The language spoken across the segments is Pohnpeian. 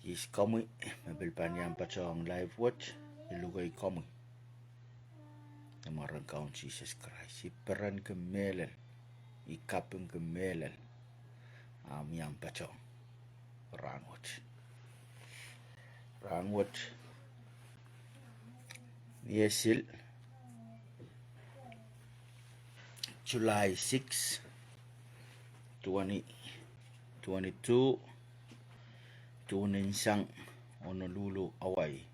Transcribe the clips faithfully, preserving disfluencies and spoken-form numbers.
Is komwi me pil pahn iang patohng live wet, I lukei komwi. Ni mwaren Kaun Sises Krais, I perenki mehlel, I kapingki mehlel, ahmw iang patohng rahnwet. Rahnwet, ni Esil, July six, twenty twenty-two, Tuhninsang Honolulu, Hawaii.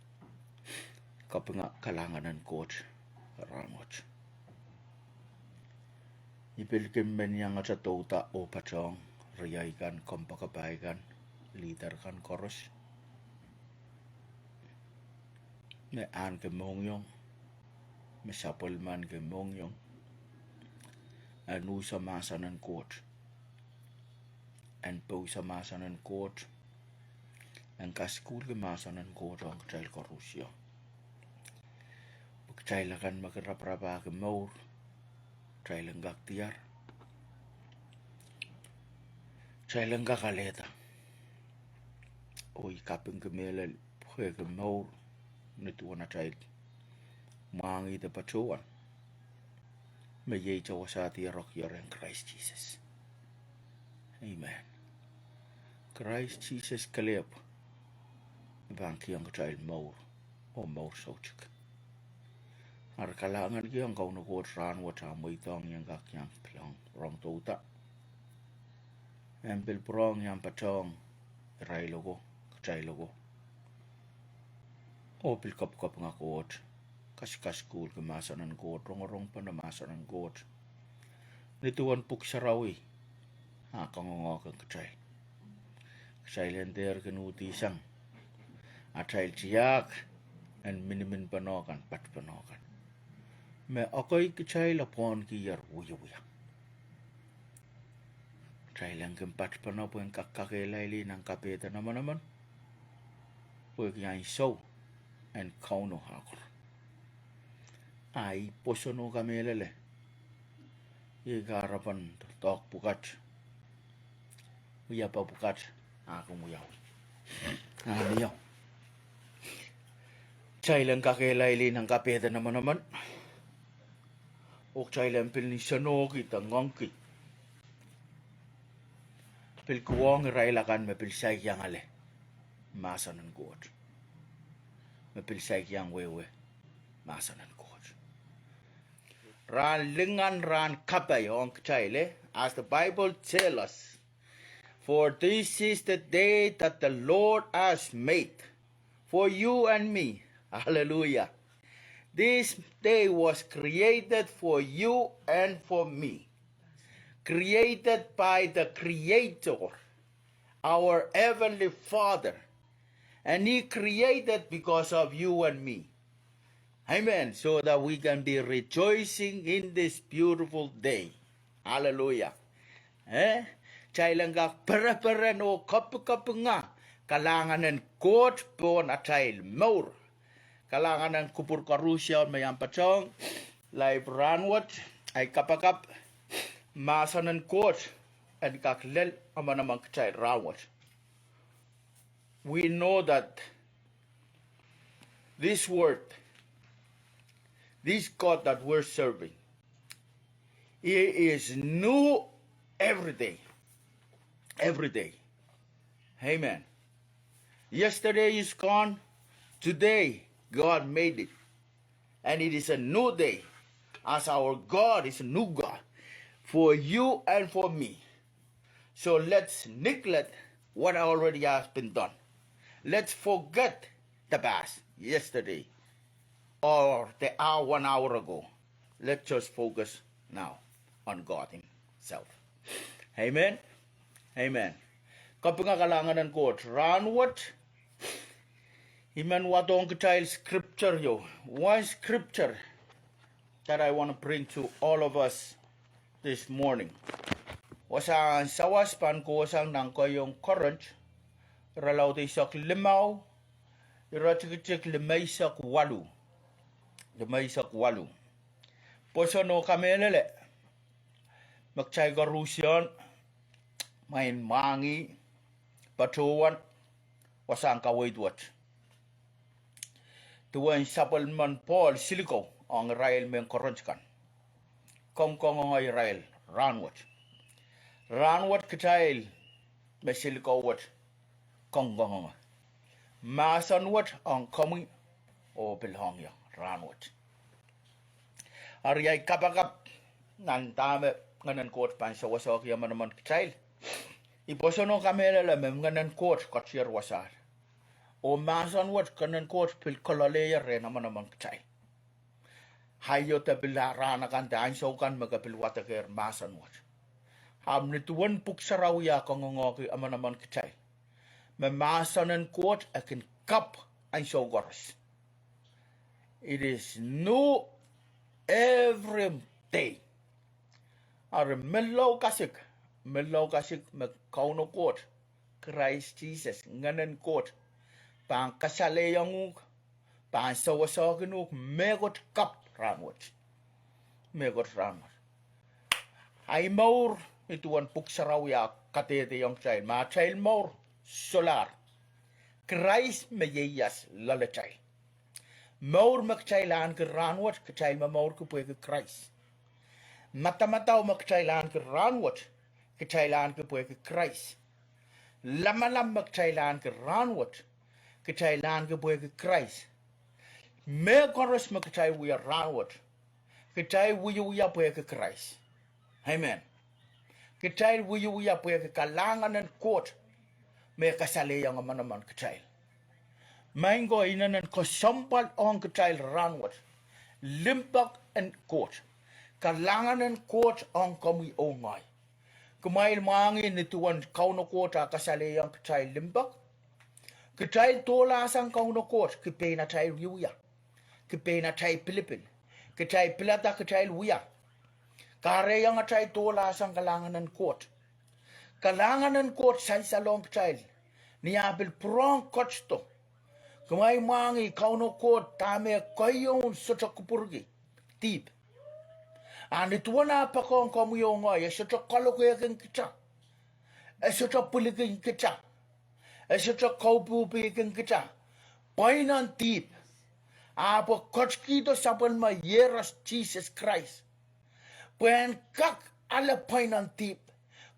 Kapinga kalahngan en Koht rahnwet. I pil kin men iangete douda oh patohng riei kan, kompoakepahi kan, leader kan koaros me ahneki mohngiong, me sapwellimaniki mohngiong, en usa mahsen en Koht, en pousa mahsen en Koht, en kasukuhlki mahsen en Koht ong kitail koaros. Pwe kitail akan me kin raparapahki mour, kitail en kak diar, kitail en kak alehda. Oh I kapingki mehlel pwehki mour, ni duwen atail mwahngih de patohwan, me iei towasa diarekier en Krais Sises. Amen. Krais Sises kelehpw me pahn kihong kitail mour, oh mour soutuk. Ari kalahnganki ong Kauno Koht rahnwet, ahmw mweidohng I en kak iang pilong rong douda en pil pwurehng iang patohng irail ko, kitail ko, oh pil kapikapinga Koht, kaskasukuhlki mahsen en Koht, rongorongpene mahsen en Koht. Ni duwen Pwuhk Sarawi a kangoange kitail, kitail en dehr kin uhdihsang atail tiahk en miniminpene kan, patpene kan, me ekei kitail, pwehn kier wiewia. Kitail en kin patpene pwehn kak kakehlailih nan kapehden manaman, pwehki ansou en Kauno akor. A I pwoson oh kamehlele, iei kahrepen doadoahk pwukat, wiepe pwukat, a kin wiawi. A mie, kitail en kakehlailih nan kapehden manaman, oh kitail en pil nsenohki de ngoangki, pil kohwong irail akan me pil saik iang ale mahsen en Koht, me pil saik iang wehwe mahsen en Koht. Rahn lingan, rahn kapai ong kitail, eh, as the Bible tell us, for this is the day that the Lord has made for you and me. Hallelujah. This day was created for you and for me. Created by the Creator, our Heavenly Father. And He created because of you and me. Amen. So that we can be rejoicing in this beautiful day. Hallelujah. Eh? Kitail en kak pereperen oh kapikapinga kalahngan en Koht pohn atail mour. Kalahngan en kupwur koarusie me iang patohng live rahnwet. Ahi kapakap, mahsen en Koht en kak lel emenemen kitail rahnwet. We know that this word, this God that we're serving, He is new every day. Every day. Amen. Yesterday is gone. Today, God made it. And it is a new day. As our God is a new God for you and for me. So let's neglect what already has been done. Let's forget the past, yesterday, or the hour, one hour ago. Let's just focus now on God Himself. Amen. Amen. Kapinga kalahngan en Koht rahnwet. I men wadohng kitail scripture ieu. One scripture that I want to bring to all of us this morning. Wasahn sawas pahn kohsang nan keieun Korint, irelaud eisek limau, iretikitik limeisek waluh. Limeisek waluh. Pwoson oh kamehlele me kitail koarusie mwein mwahngih patohwan wasahn kaweid wet. Duwen sapwellimen Pohl silikou ong irail mehn Korint kan. Kongkongongo irail rahnwet. Rahnwet kitail me silikou wet kongkongongo. Mahsen wet ong komwi oh pil ong ie rahnwet. Ari ahi kapakap nan dahme Ngehnen Koht pahn sewesehki emenemen kitail. I pwoson oh kamehlele me Ngehnen Koht ketier wasaht. Oh mahsen wet Ngehnen Koht pil kolokol ie rehn emenemen kitail. Aio de pil rahn akan de ansou kan me ke pil wadekehr mahsen wet. Ahpw ni duwen Pwuhk Sarawi eh kangoangehki emenemen kitail me mahsen en Koht e kin kapw ansou koaros. It is new every day. Ari menlau kasik, menlau kasik me Kauno Koht, Krais Sises, Ngehnen Koht, pahn kasalehiong uhk, pahn sewesehkin uhk mehkot kapw rahnwet. Mehkot rahnwet. Ahi mour, ni duwen Pwuhk Sarawi eh kadehdehiong kitail me atail mour solahr Krais me ieias loalatail. Mour me kitail ahneki rahnwet, kitail momourki pwehki Krais. Madamadau me kitail ahneki rahnwet, kitail ahneki pwehki Krais. Lamalam me kitail ahneki rahnwet, kitail ahneki pwehki Krais. Mehkoaros me kitail wia rahnwet, kitail wiewia pwehki Krais. Amen. Kitail wiewia pwehki kalahngan en Koht me kasalehiong emenemen kitail. Maing ko, inenen kesempwal ong kitail rahnwet. Limpoak en Koht. Kalahngan en Koht ong komwi oh ngehi. Kumwail mwahngih ni duwen Kauno Koht ah kasalehiong kitail limpoak, kitail dohlahsang Kauno Koht kipein atail wiewia, kipein atail pilipil. Kitail pilada kitail wia. Kahrehiong atail dohlahsang kalahngan en Koht. Kalahngan en Koht sansalohng kitail ni ah pil pwurehng ketido. Kumwail mwahngih Kauno Koht dahme keieun sohte kupwurki, dihp. A ni duwen ah poakohng komwi oh ngehi, e sohte kalokehkin kita, e sohte pwilikihkin kita, e sohte kaupipikin kita pweinen dihp. Ahpw e ketikihdo sapwellime Iehros Sises Krais pwehn kak ale pweinen dihp,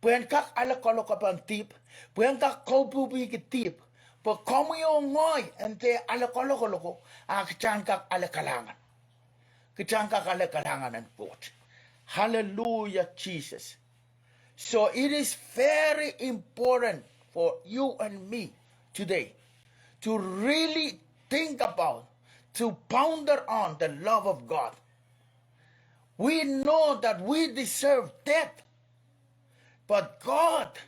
pwehn kak ale kalokapen dihp, pwehn kak kaupipiki dihp, pwe komwi oh ngehi en dehr ale kalokoloko, a kitail en kak ale kalahngan. Kitail en kak ale kalahngan en Koht. Hallelujah, Jesus. So it is very important for you and me today to really think about, to ponder on the love of God. We know that we deserve death, but God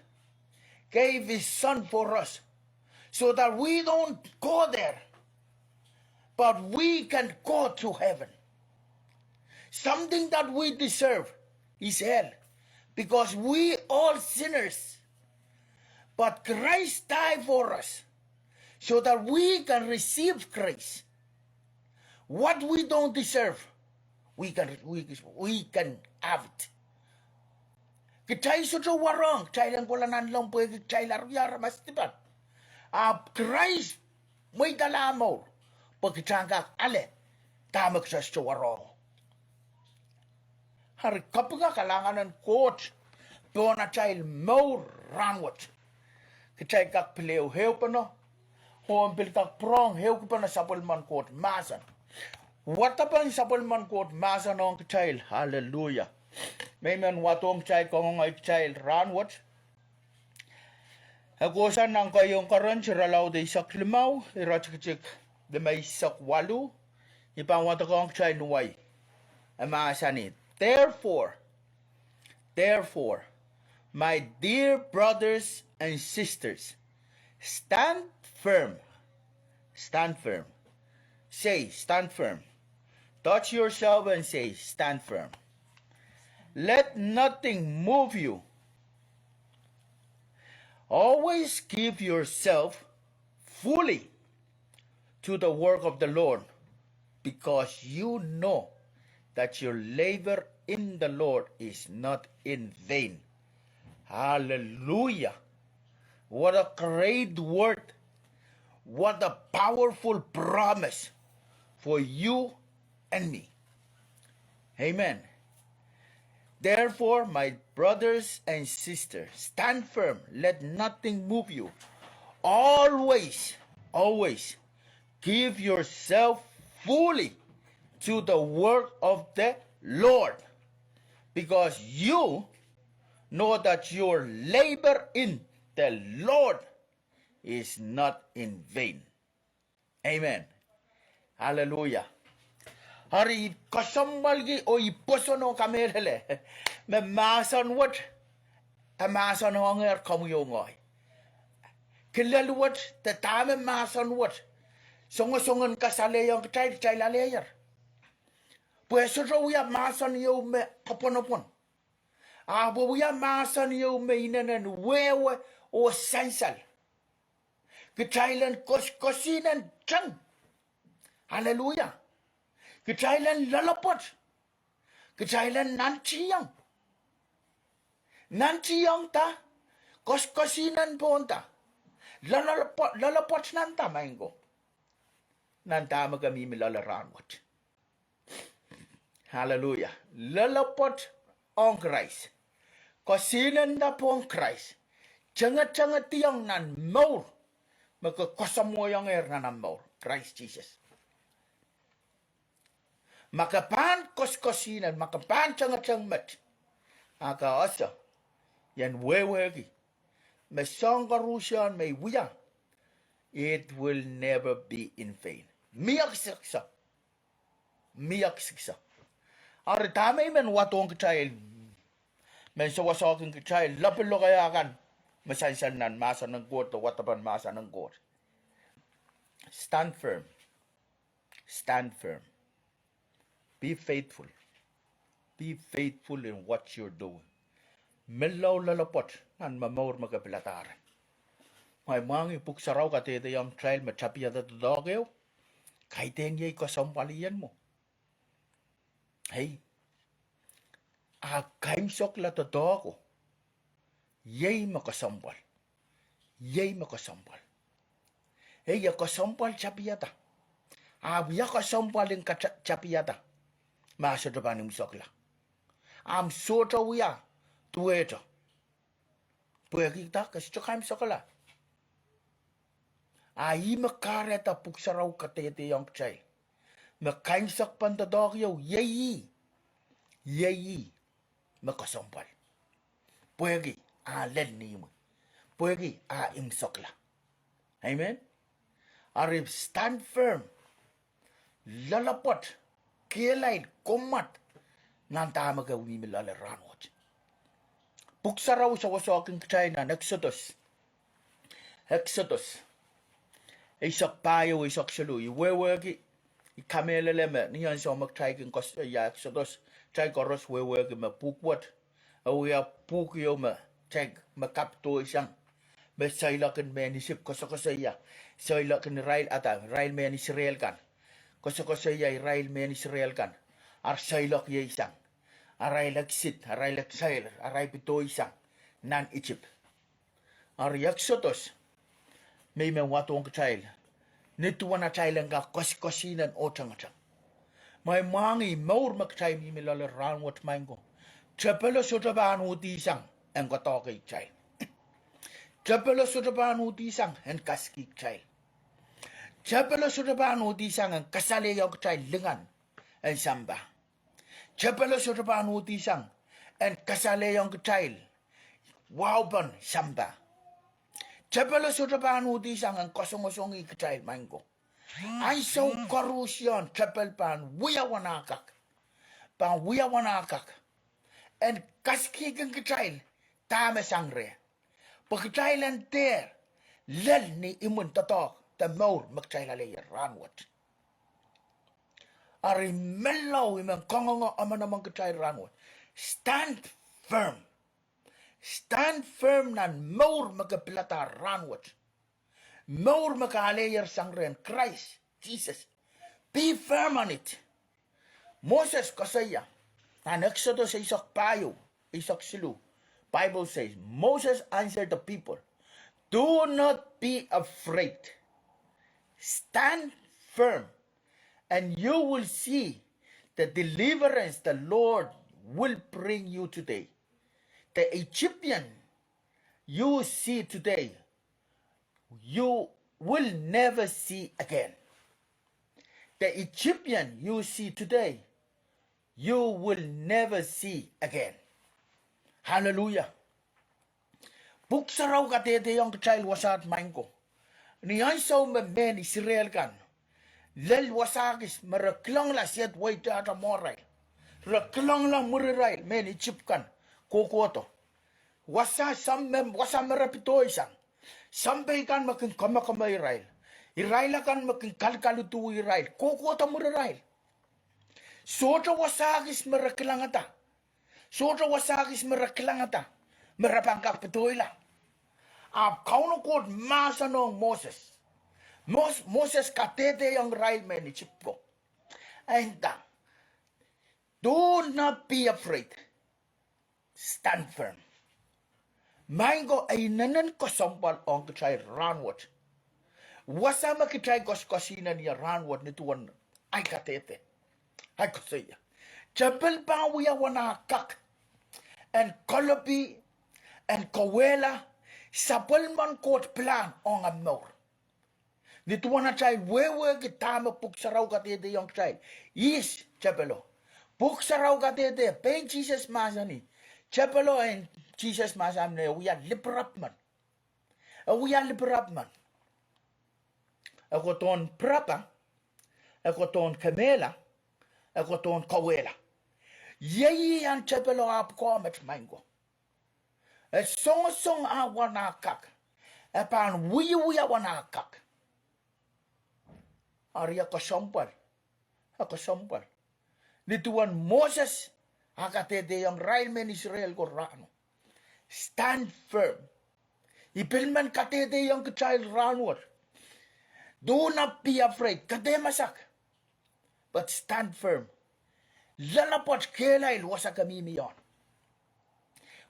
gave His Son for us so that we don't go there, but we can go to heaven. Something that we deserve is hell, because we all sinners. But Christ died for us so that we can receive grace. What we don't deserve, we can, we, we can have it. Kitail sohte warohng, kitail en kohla nanleng pwehki kitail aramas dipan. Ahpw Krais mweidala mour pwe kitail en kak ale dahme kitail sohte warohng. Eri kapinga kalahngan en Koht pohn atail mour rahnwet. Kitail kak pil ehu ehupene, oh pil kak pwurehng ehukipene sapwellimen Koht mahsen. Wadepen sapwellimen Koht mahsen ong kitail, hallelujah, me I men wadohng kitail, kangoangei kitail rahnwet. E kohsang nan keieun Korint irelaud eisek limau, iretikitik limeisek waluh. I pahn wadekohng kitail nan wai. E mahsanih, therefore, therefore, my dear brothers and sisters, stand firm. Stand firm. Say, stand firm. Touch yourself and say, stand firm. Let nothing move you. Always give yourself fully to the work of the Lord, because you know that your labor in the Lord is not in vain. Hallelujah. What a great word. What a powerful promise for you and me. Amen. Therefore, my brothers and sisters, stand firm. Let nothing move you. Always, always give yourself fully to the work of the Lord, because you know that your labor in the Lord is not in vain. Amen. Hallelujah. Eri I kesempwalki oh I pwoson oh kamehlele me mahsen wet, e mahsenohngehr komwi oh ngehi. Kilel wet, de dahme mahsen wet songosongen kasalehiong kitail, kitail aleier. Pwe e sohte wia mahsen ieu me apwonopwon. Ahpw e wia mahsen ieu me inenen wehwe oh sansal. Kitail en koskosinen teng. Hallelujah. Kitail en loalopwoat. Kitail en nantihong. Nantihong da? Koskosinen pohn da? Loalopwoat, loalopwoat nan da, maing ko? Nan dahme ke mihmi loale rahnwet. Hallelujah. Loalopwoat ong Krais. Kosinen da pohn Krais. Tengetengediong nan mour me ke koasoamwoiongehr nan ahmw mour, Krais Sises. Ma ke pahn koskosinen, ma ke pahn tengeteng met, a ke ese, I en wehwehki me soahng koaruhsie me I wia, it will never be in vain. Mie kisikisa. Mie kisikisa. Eri dahme I men wadohng kitail, men sewesehkin kitail lepin lokaia kan me sansal nan mahsen en Koht de wadepen mahsen en Koht. Stand firm. Stand firm. Be faithful. Be faithful in what you're doing. Menlau loalopwoat nan momour me ke piladahr. Ma I mwahngih Pwuhk Sarawi kadehdehiong kitail me tapihada doadoahk ehu, kaidehn iei kesempwal ien mwo. Ei, a kaimwisekla doadoahko. Iei me kesempwal. Iei me kesempwal. Ei, e kesempwal tapihada. Ahpw ia kesempwal en kata-, tapihada ma sohte pahn imwisekla? Ahmw sohte wia duwehte. Pwehki da? Ke sohte kaimwisekla. A ih me kahrehda Pwuhk Sarawi kadehdehiong kitail me kaimwisekpen doadoahk ehu, iei ih, iei ih me kesempwal. Pwehki a lel ni imwi. Pwehki a imwisekla. Amen. Eri stand firm. Loalopwoat, kehlail, kommwad nan dahme ke mihmi loale rahnwet. Pwuhk Sarawi sewesehkin kitail nan Eksodos. Eksodos eisek pahieu, eisek siluh. I wehwehki, I kamehlele me ni ansou me kitail kin koasoia Eksodos, kitail koaros wehwehki me pwuhk wet e wia pwuhk ieu me, kitail, me kapdoisang, me seiloak en mehn Isip koasokoasoia, seiloak en irail, ahda, irail mehn Israel kan, koasokoasoia irail mehn Israel kan, ar seiloak ieisang, arail exit, arail exile, arail pedoisang nan Isip. Eri Eksodos me I men wadohng kitail, ni duwen atail en kak koaskosinen oh tengeteng. Ma I mwahngih mour me kitail mihmi loale rahnwet, maing ko, tepelo sohte pahn uhdihsang en koadoahke kitail. Tepelo sohte pahn uhdihsang en kaskih kitail. Tepelo sohte pahn uhdihsang en kasalehiong kitail lingan en sampah. Tepelo sohte pahn uhdihsang en kasalehiong kitail waupen sampah. Tepelo sohte pahn uhdihsang en kasongosongih kitail, maing ko. Ansou koaruhsie tepel pahn wia wanahkak, pahn wia wanahkak en kaskihkin kitail dahme sang reh. Pwe kitail en dehr lel ni imwin doadoahk de mour me kitail aleier rahnwet. Eri menlau, I men kangoange emenemen kitail rahnwet. Stand firm. Stand firm nan mour me ke pilada rahnwet. Mour me ke aleier sang rehn Krais Sises. Be firm on it. Moses koasoia nan Eksodos eisek pahieu, eisek siluh. Bible says, Moses answered the people, "Do not be afraid. Stand firm, and you will see the deliverance the Lord will bring you today. The Egyptian you see today, you will never see again. The Egyptian you see today, you will never see again. Hallelujah. Pwuhk Sarawi kadehdehiong kitail wasaht, maing ko. Ni ansou me mehn Israel kan lel wasa kis me re kilangla sehd weitahta mwohrail, re kilangla mwurirail mehn Isip kan kohkohdo. Wasa, sahm me, wasa me re pedoisang. Sampei kan me kin kamekame irail. Irail akan me kin kalkaluduwi irail. Kohkohdo mwurirail. Sohte wasa kis me re kilangada. Sohte wasa kis me re kilangada me re pahn kak pedoila. Ahpw Kauno Koht mahsanihong Moses. Mos-, Moses kadehdehiong irail mehn Isip ko. E nda, "Do not be afraid. Stand firm." Maing ko, e inenen kesempwal ong kitail rahnwet. Wasa me kitail koaskoasihnen ie rahnwet ni duwen ahi kadehde, ahi koasoia. Tepel pahn wia wen ah kak en kolopi, en kawehla sapwellimen Koht pilahn ong omw mour. Ni duwen atail wehwehki dahme Pwuhk Sarawi kadehdehiong kitail, ihs tepelo. Pwuhk Sarawi kadehde, pein Sises mahsanih, tepelo en Sises mahsanih e wia lipirap men. E wia lipirap men. E kohdohn pirapa, e kohdohn kemehla, e kohdohn kawehla. Iei ih ahn tepelo ah pwukoa met, maing ko. E songosong ah wen ah kak. E pahn wiewia wen ah kak. Eri e kesempwal. E kesempwal. Ni duwen Moses ah kadehdehiong irail mehn Israel ko rahno, "Stand firm." I pil men kadehdehiong kitail rahnwet. Do not be afraid. Ke dehr masak, but stand firm. Loalopwoat, kehlail wasa ke mihmi ong.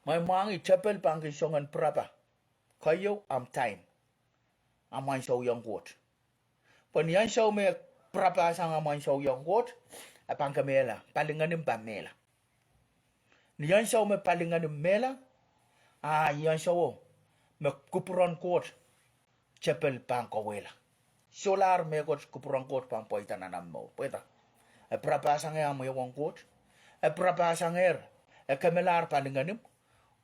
Mwein mwahngih tepel pahn kin song en pirapa. Keieu, amw time. Amw ansowohng Koht. Pwe ni ansou me pirapasang amw ansowohng Koht, e pahn kemehla, palingehnim pahn mehla. Ni ansou me palingehnim mehla, a ni ansowo me kupwuren Koht tepel pahn kawehla. Solahr mehkot kupwuren Koht pahn pweida nan omw mour. Pwehda? E pirapasang eh amw ehu ong Koht. E pirapasang ehr, e kemelahr palingehnim,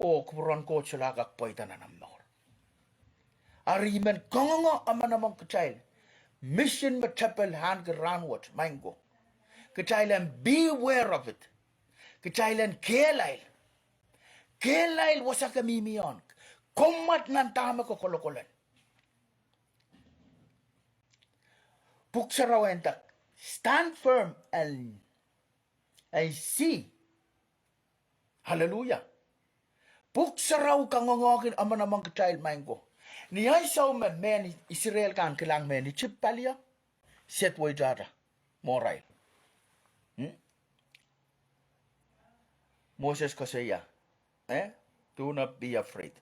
oh kupwuren Koht solahr kak pweida nan omw mour. Eri I men kangoange emenemen kitail, mission me tepel ahneki rahnwet, maing ko. Kitail en beware of it. Kitail en kehlail. Kehlail wasa ke mihmi ong. Kommwad nan dahme ke kolokolen. Pwuhk Sarawi nda, stand firm and, and see. Hallelujah. Pwuhk Sarawi kangoange emenemen kitail, maing ko. Ni ansou me mehn Israel kan kilang mehn Isip pali, sehd weitahta mwohrail. Moses koasoia, eh? Do not be afraid.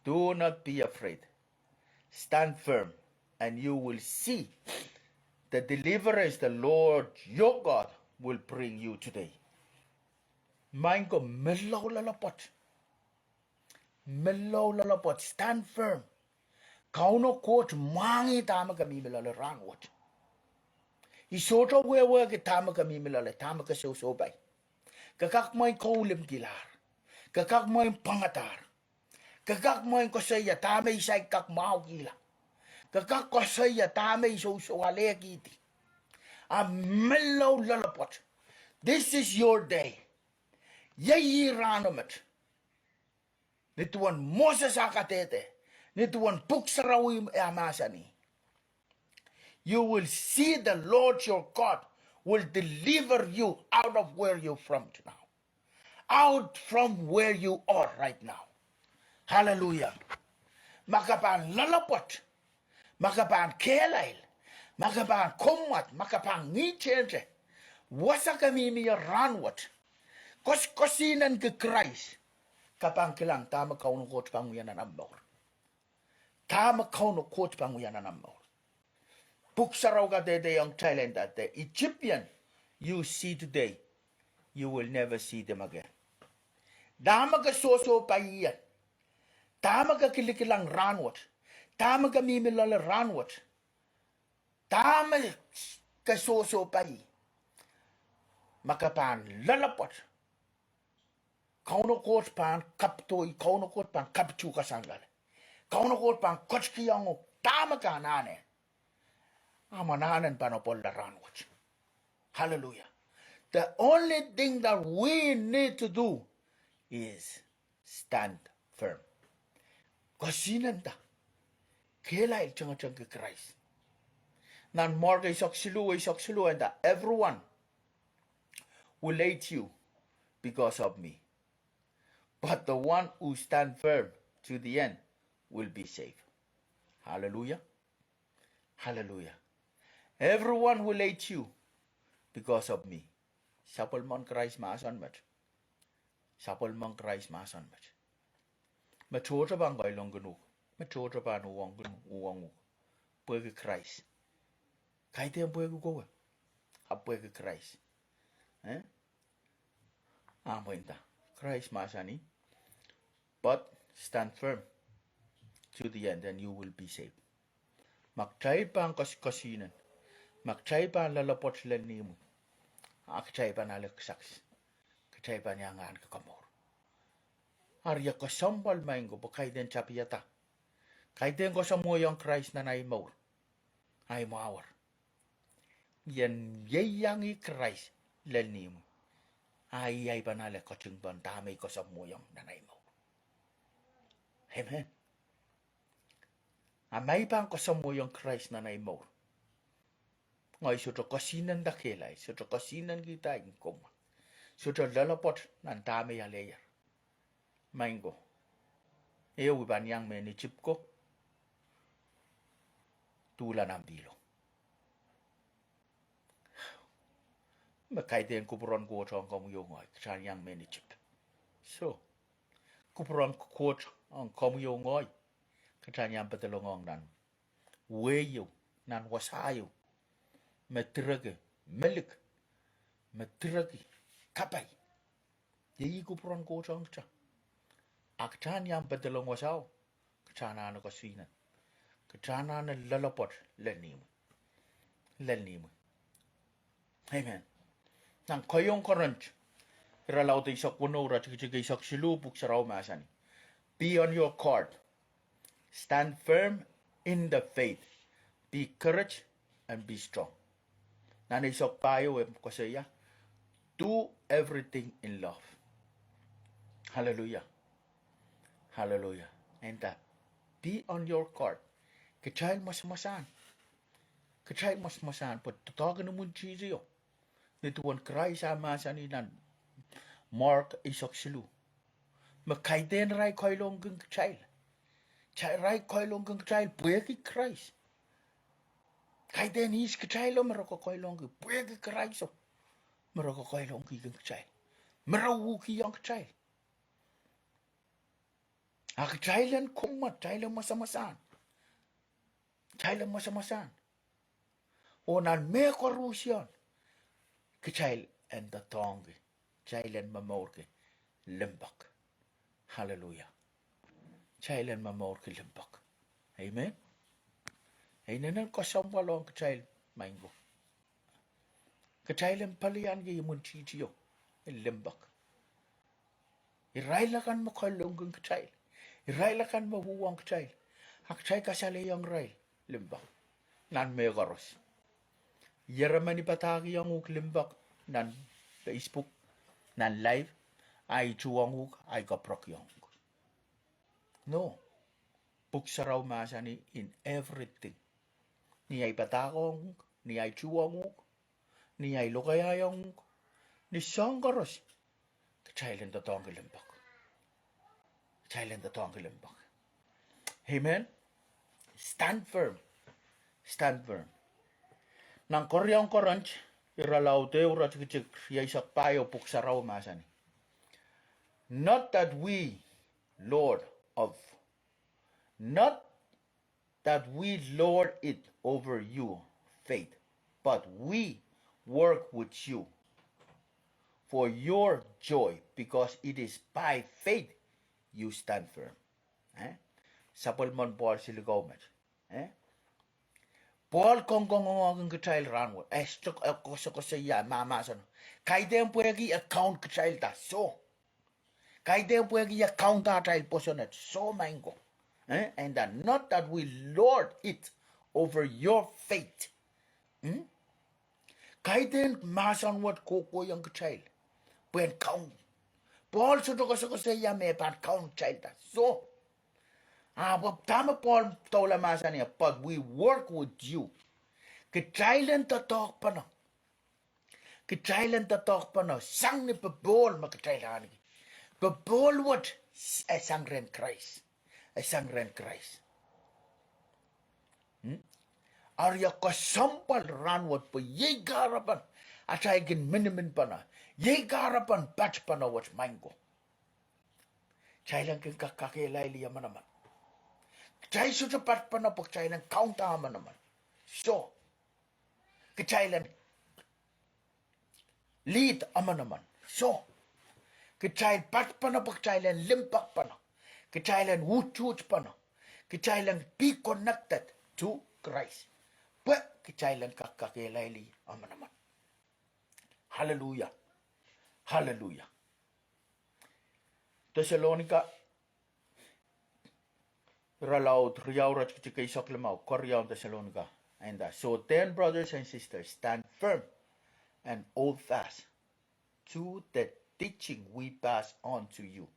Do not be afraid. Stand firm, and you will see the deliverance the Lord your God will bring you today. Maing ko, menlau loalopwoat. Menlau loalopwoat, stand firm. Kauno Koht mwahngih dahme ke mihmi loale rahnwet. I sohte wehwehki dahme ke mihmi loale, dahme ke sohsohpai. Ke kak mwein kaulimkilahr. Ke kak mwein pwangadahr. Ke kak mwein koasoia dahme I saik kak mwahukihla. Ke kak koasoia dahme I sohsohwalehkihdi. A menlau loalopwoat. This is your day. Iei rahno met. Ni duwen Moses ah kadehde, ni duwen Pwuhk Sarawi eh mahsanih, you will see the Lord your God will deliver you out of where you from now. Out from where you are right now. Hallelujah. Ma ke pahn loalopwoat, ma ke pahn kehlail, ma ke pahn kommwad, ma ke pahn ngihte, wasa ke mihmi ie rahnwet, koaskoasihnen ki Krais, ke pahn kilang dahme Kauno Koht pahn wia nan omw mour. Dahme Kauno Koht pahn wia nan omw mour. Pwuhk Sarawi kadehdehiong kitail en that the Egyptian you see today, you will never see them again. Dahme ke sohsohpeie, dahme ke kilikilang rahnwet, dahme ke mihmi loale rahnwet, dahme ke sohsohpeie, ma ke pahn loalopwoat, Kauno Koht pahn kapitoi, Kauno Koht pahn kapituhkasang loale. Kauno Koht pahn ketikihong uhk dahme ke anahne. Ahmw anahn en pahn apwalala rahnwet. Hallelujah. The only thing that we need to do is stand firm. Kesihnenda. Kehlail tengetengki Krais. Nan Mark eisek siluh, eisek siluh, and that everyone will hate you because of me. But the one who stand firm to the end will be saved. Hallelujah. Hallelujah. Everyone will hate you because of me. Sapwellimen Krais mahsen met. Sapwellimen Krais mahsen met. Me tohto pahn kailongkin uhk. Me tohto pahn uhwongkin, uhwong uhk. Pwehki Krais. Kaidehn pwehki kowe. Ahpw pwehki Krais. Eh? Ahmw inda. Krais mahsanih, but stand firm to the end and you will be saved. Ma kitail pahn kes-, kesihnen, ma kitail pahn loalopwoat lel ihmw, a kitail pahn ale kisakis. Kitail pahn iang ahneki komour. Ari e kesempwal maing ko pwe kaidehn tapihada. Kaidehn koasoamwoiong Krais nan ahi mour. Ahi mwahwer. Ien ieiangih Krais lel ihmw, a ih ahi pahn ale ketingpon dahme I koasoamwoiong nan ahi mour. Amen. A ma I pahn koasoamwoiong Krais nan ahi mour, ngehi sohte kesihnenda kehlail, sohte kesihnenki dah en komwi, sohte loalopwoat nan dahme I aleier. Maing ko, ehu I pahn iang mehn Isip ko, duhla nan pihlo. Me kaidehn kupwuren Koht ong komwi oh ngehi, kitail en iang mehn Isip. So, kupwuren Koht ong komwi oh ngehi, kitail en iang pedolongohng nan wehi ehu, nan wasa ehu, me direki melik, me direki kapai. Iei kupwuren Koht ong kitail. A kitail en iang pedolong wasao, kitail anahne kesihnen. Kitail anahne loalopwoat lel ihmw. Lel ihmw. Amen. Nan keieun Korint, irelaud eisek weneu, iretikitik eisek siluh, Pwuhk Sarawi mahsanih, be on your guard. Stand firm in the faith. Be courage and be strong. Nan eisek pahieu e koasoia, do everything in love. Hallelujah. Hallelujah. And that, be on your guard. Kitail mwasamwasahn. Kitail mwasamwasahn pwe doadoahk en imwintihtio. Ni duwen Krais ah mahsanih nan Mark eisek siluh, me kaidehn irail kailongkin kitail. Irail kailongkin kitail pwehki Krais. Kaidehn ihs kitailo me re kakailongki? Pwehki Kraiso me re kakailongki kitail, me re uhkihong kitail. A kitail en kommwad, kitail en mwasamwasahn. Kitail en mwasamwasahn. Oh nan mehkoaruhsie, kitail en doadoahngki, kitail en momourki limpoak. Hallelujah. Kitail en momourki limpoak. Amen. E inenen kesempwal ong kitail, maing ko. Kitail en palianikihla imwintihtio, limpoak. Irail akan me kailongkin kitail, irail akan me uhwong kitail, a kitail kasalehiong irail limpoak nan mehkoaros. Ieremeni padahkihong uhk limpoak nan Facebook, nan live, ahi tuhwong uhk, ahi kapwurekiong uhk. No. Pwuhk Sarawi mahsanih in everything. Ni ahi padahkihong uhk, ni ahi tuhwong uhk, ni ahi lokaiahng uhk, ni soahng koaros, kitail en doadoahngki limpoak. Kitail en doadoahngki limpoak. Amen. Stand firm. Stand firm. Nan keieun Korint, irelaud ehu, iretikitik rieisek pahieu, Pwuhk Sarawi mahsanih, not that we lord of, not that we lord it over you, faith, but we work with you for your joy, because it is by faith you stand firm. Eh? Sapwellimen Pohl silikau met. Eh? Pohl kongkongongohkin kitail rahnwet. E sohte, e koasokoasoia, mahmahsen. Kaidehn pwehki e kaun kitailda. Soh. Kaidehn pwehki e kaunda atail pwoson et. Soh, maing ko. Eh? And that not that we lord it over your faith. Hmm? Kaidehn mahsen wet kohkohiong kitail pwehn kaun. Pohl sohte koasokoasoia me pahn kaun kitailda. Soh. Ah, pwe dahme Pohl doula mahsanih, but we work with you. Kitail en doadoahkpene. Kitail en doadoahkpene sang ni popohl me kitail ahneki. Popohl wet, e sang rehn Krais. E sang rehn Krais. Hmm? Eri e kesempwal rahnwet pwe iei kahrepen atail kin miniminpene. Iei kahrepen patpene wet, maing ko. Kitail en kin kak kakehlailih emenemen. Kitail sohte patpene pwe kitail en kaunda emenemen. Soh. Kitail en lead emenemen. Soh. Kitail patpene pwe kitail en limpoakpene. Kitail en uhtuhtpene. Kitail en be connected to Christ. Pwe kitail en kak kakehlailih emenemen. Hallelujah. Hallelujah. Thessalonica, irelaud riau, iretikitik eisek limau, Koaros, Thessalonica. And, uh, so then, brothers and sisters, stand firm and hold fast to the teaching we pass on to you,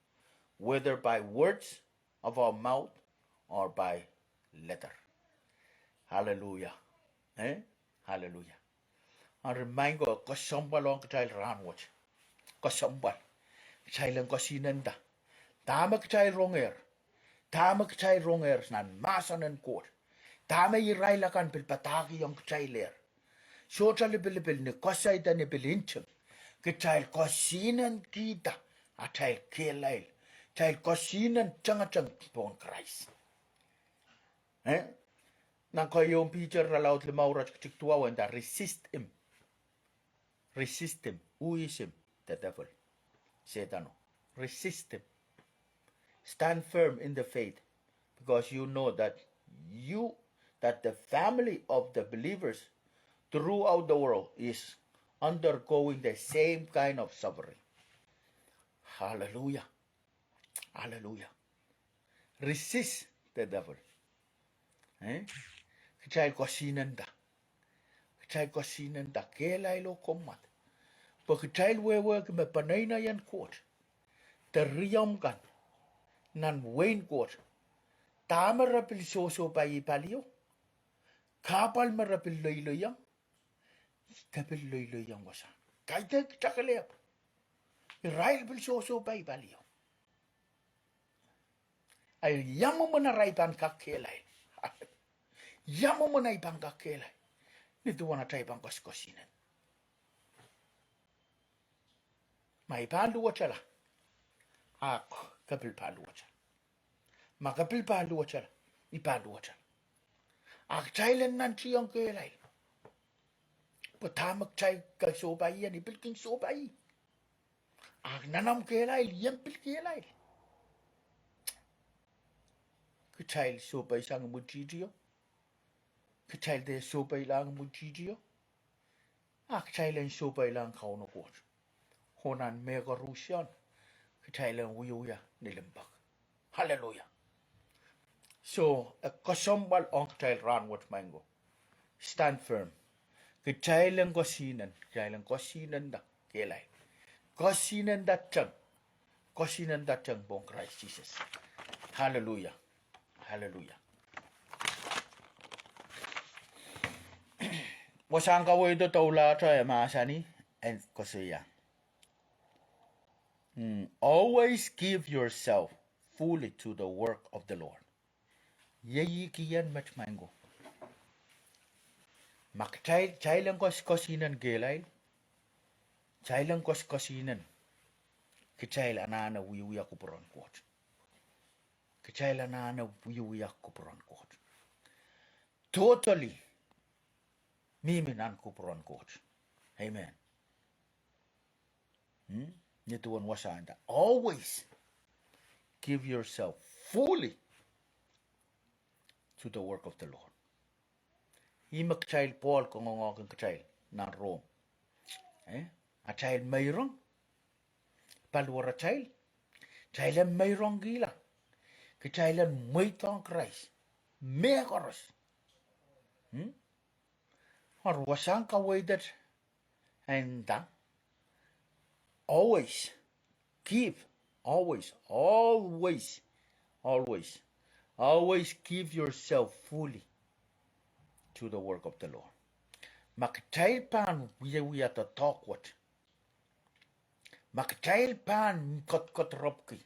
whether by words of our mouth or by letter. Hallelujah. Eh? Hallelujah. Eri maing ko, kesempwal ong kitail rahnwet. Kesempwal. Kitail en kesihnenda dahme kitail rongehr. Dahme kitail rongehr nan mahsen en Koht. Dahme irail akan pil padahkihong kitailehr. Sohte lipilipil ni koasoia de ni pil nting. Kitail kesihnendahkihda atail kehlail. Kitail kesihnen tengeteng pohn Krais. Eh? Nan keieun Piter irelaud limau, iretikitik duwau, e nda, resist him. Resist him. Who is him? The devil. Sehdan. Resist him. Stand firm in the faith, because you know that you, that the family of the believers throughout the world is undergoing the same kind of suffering. Hallelujah. Hallelujah. Resist the devil. Eh? Kitail kesihnenda. Kitail kesihnenda kehlail oh kommwad. Pwe kitail wehwehki me peneinei en Koht de riomw kan nan wehin Koht, dahme re pil sohsohpai palio, kahpwal me re pil loiloiong, de pil loiloiong wasa. Kaidehn kitail kelehpw. Irail pil sohsohpai palio. Ahi, ia mwomwen arail pahn kak kehlail? Ia mwomwen ei pahn kak kehlail ni duwen atail pahn kos-, kesihnenda? Ma i pahn luwetala, ahpw ke pil pahn luwetala. Ma ke pil pahn luwetala, i pahn luwetala. A kitail en nantihong kehlail. Pwe dahme kitail kak sohpai ie, i pil kin sohpai ie. A nan omw kehlail, ien pil kehlail. Kitail sohpai sang imwintihtio. Kitail de sohpailahng imwintihtio. A kitail en sohpailahng Kauno Koht. Oh nan mehkoaros, kitail en wiewia ni limpoak. Hallelujah. So, e kesempwal ong kitail rahnwet, maing ko. Stand firm. Kitail en kesihnen, kitail en kesihnenda kehlail. Kesihnenda teng. Kesihnenda teng pohn Krais Sises. Hallelujah. Hallelujah. Wasahn kaweid doulahte e mahsanih, en koasoia, mm, always give yourself fully to the work of the Lord. Iei ih kien met, maing ko. Ma kitail, kitail en kos-, kesihnenda kehlail, kitail en kos-, kesihnenda, kitail anahne wiewia kupwuren Koht. Kitail anahne wiewia kupwuren Koht. Totally. mihmi nan kupwuren Koht. Amen. Hmm? Ni duwen wasahn nda, always give yourself fully to the work of the Lord. Ih me kitail Pohl kangoange kitail nan Rom. Eh? Atail meirong, paliwaratail, kitail en meirongkihla, kitail en mweidohng Krais mehkoaros. Hmm? Eri wasahn kaweid et nda, always give, always, always, always, always give yourself fully to the work of the Lord. Ma kitail pahn wiewia doadoahk wet, ma kitail pahn kodokodrepwki,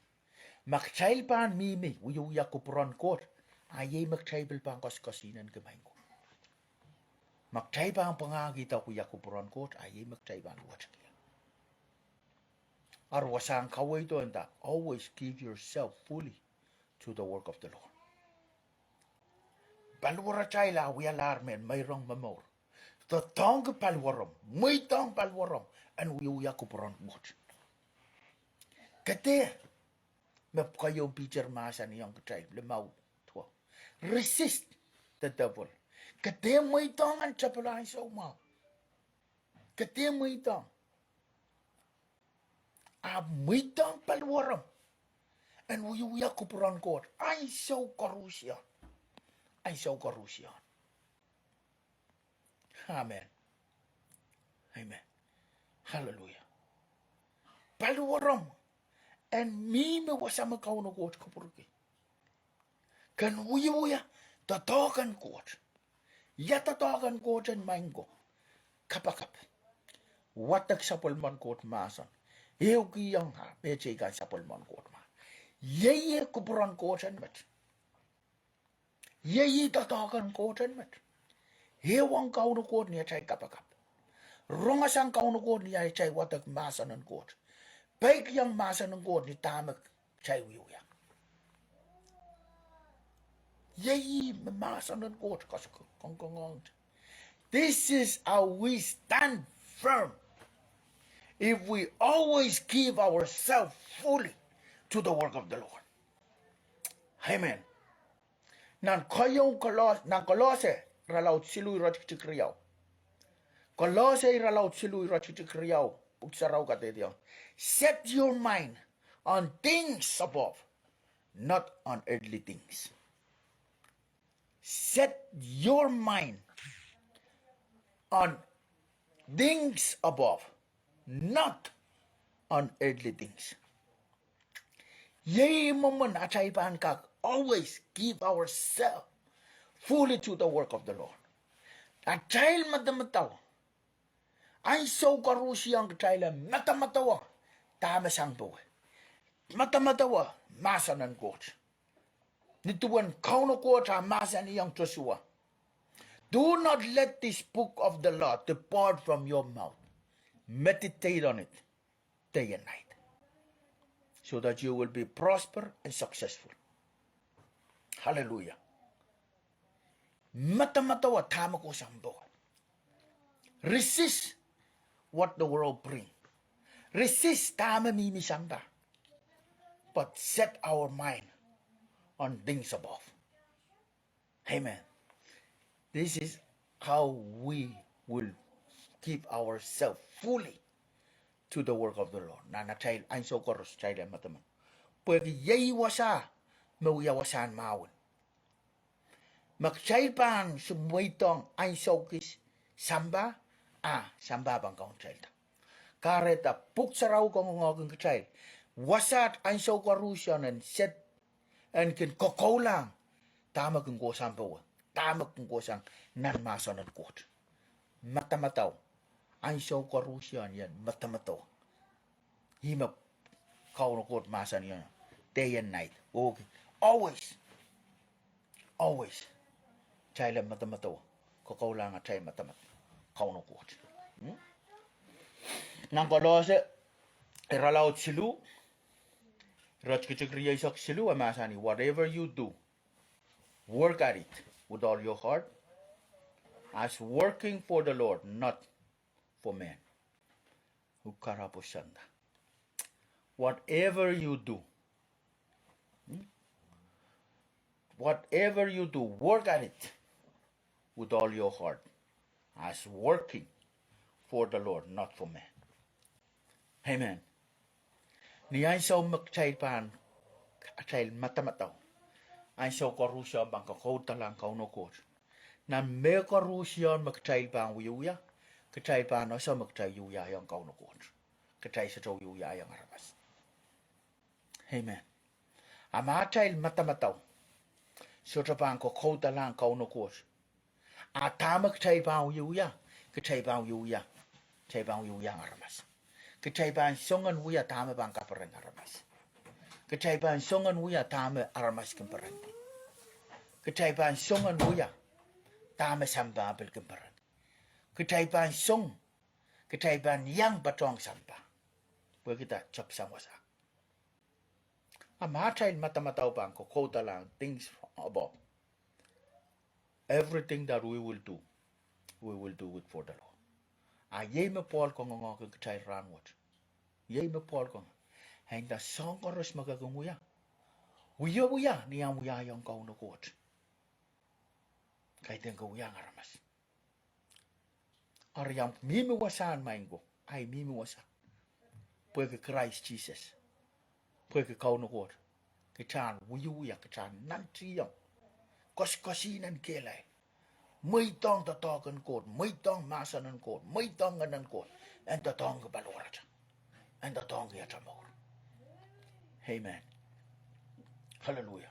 ma kitail pahn mihmi wiewia kupwuren Koht, a iei me kitail pil pahn koasoakoasoanehki maing ko. Ma kitail pahn pwangahkihda wia kupwuren Koht, a iei me kitail pahn luwetki. Eri wasahn kaweid o nda, always give yourself fully to the work of the Lord. Paliwaratail a wialahr mehn meirong momour. Doadoahngki paliwaromw, mweidohng paliwaromw en wiewia kupwuren Koht. Ke dehr, me keieun Piter mahsanihong kitail limau duwau. Resist the devil. Ke dehr mweidohng nan tepel ansou mwahu. Ke dehr mweidohng. Ahpw mweidohng paliwaromw en wiewia kupwuren Koht ansou koarusie. Ansou koarusie. Amen. Amen. Hallelujah. Paliwaromw en mihmi wasa me Kauno Koht kupwurki. Ken wiewia doadoahk en Koht. Ia doadoahk en Koht en maing ko? Kapakap. Wadek sapwellimen Koht mahsen. Ehukihong ah mehteikan sapwellimen Koht mahsen. Iei kupwuren Koht en met. Iei doadoahk en Koht en met. Ehuong Kauno Koht ni atail kapakap. Rong sang Kauno Koht ni atail wadek mahsen en Koht. Peikiong mahsen en Koht ni dahme kitail wiewia. Iei me mahsen en Koht koasoakoasoia. This is how we stand firm if we always give ourselves fully to the work of the Lord. Amen. Nan keieun Kolos-, nan Kolose irelaud siluh iretikitik riau. Kolose irelaud siluh iretikitik riau, Pwuhk Sarawi kadehdehiong, set your mind on things above, not on earthly things. Set your mind on things above, not on earthly things. Iei mwomwen atail pahn kak always give ourselves fully to the work of the Lord. Atail medemedewe. Ansou koarusie kitail en medemedewe dahme sang powe. Medemedewe mahsen en Koht. Ni duwen Kauno Koht ah mahsanihong Sosua, do not let this book of the law depart from your mouth. Meditate on it day and night, so that you will be prosper and successful. Hallelujah. Medemedewe dahme ke sang powe. Resist what the world bring. Resist dahme mihmi sampah. But set our mind on things above. Amen. This is how we will give ourselves fully to the work of the Lord. Nan atail ansou koaros atail en medemedewe. Pwehki iei wasa me wia wasahn mahwen. Ma kitail pahn sohte mweidohng ansou kis sampah, ah, sampah pahn kaun kitailda. Kahrehda Pwuhk Sarawi kangoange kitail, wasaht ansou koarusie en set, en kin kokoulahng dahme kin kohsang powe, dahme kin kohsang nan mahsen en Koht. Medemedewe, ansou koarusie en medemedewe. Ih me Kauno Koht mahsanihong, day and night. Okay. Always. Always. Kitail en medemedewe. Kokoulahng atail medemedewe Kauno Koht. Hmm? Nan Kolose irelaud siluh, iretikitik rieisek siluh, e mahsanih, whatever you do, work at it with all your heart, as working for the Lord, not for men. Ukarapo sanda. Whatever you do, hmm? Whatever you do, work at it with all your heart, as working for the Lord, not for men. Amen. Ni ansou me kitail pahn, atail madamadau, ansou koaruhsie pahn kokoudalahng Kauno Koht. Nan mehkoaruhsie me kitail pahn wiewia, kitail pahn ese me kitail wiawiong Kauno Koht. Kitail sohte wiawiong aramas. Amen. A ma atail madamadau sohte pahn kokoudalahng Kauno Koht, a dahme kitail pahn wiewia, kitail pahn wiewia, kitail pahn wiawiong aramas. Kitail pahn song en wia dahme pahn kaperen aramas. Kitail pahn song en wia dahme aramas kin perenda. Kitail pahn song en wia dahme sampah pil kin perenda. Kitail pahn song, kitail pahn iang patohng sampah. Pwehki dah? Tepsang wasa. A ma atail madamadau pahn kokoudalahng things above, everything that we will do, we will do it for the Lord. A iei me Pohl kangoange kitail rahnwet. Iei me Pohl kangoange, e nda soahng koaros me ke kin wia, wiewia ni omw wiahiong Kauno Koht. Kaidehn ke wiahiong aramas. Eri omw mihmi wasahn maing ko, ahi mihmi wasa, pwehki Krais Sises, pwehki Kauno Koht, kitail wiewia, kitail nantihong koasoakoasihnen kehlail, mweidohng doadoahk en Koht, mweidohng mahsen en Koht, mweidohng ngehn en Koht, en doadoahngki paliwaratail, en doadoahngki atail mour. Amen. Hallelujah.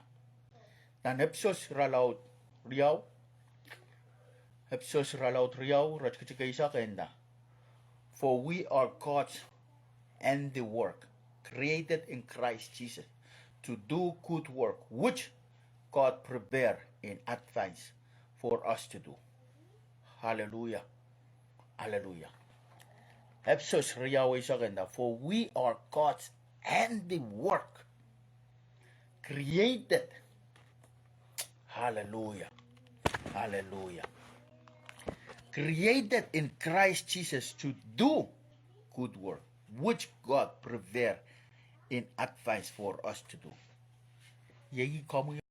Nan Episos irelaud riau, Episos irelaud riau, iretikitik eisek e nda, for we are God's handiwork, created in Christ Jesus to do good work, which God prepared in advance for us to do. Hallelujah. Hallelujah. Episos riau eisek e nda, for we are God's handiwork, created, hallelujah, hallelujah, created in Christ Jesus to do good work, which God prepared in advance for us to do. Iei komwi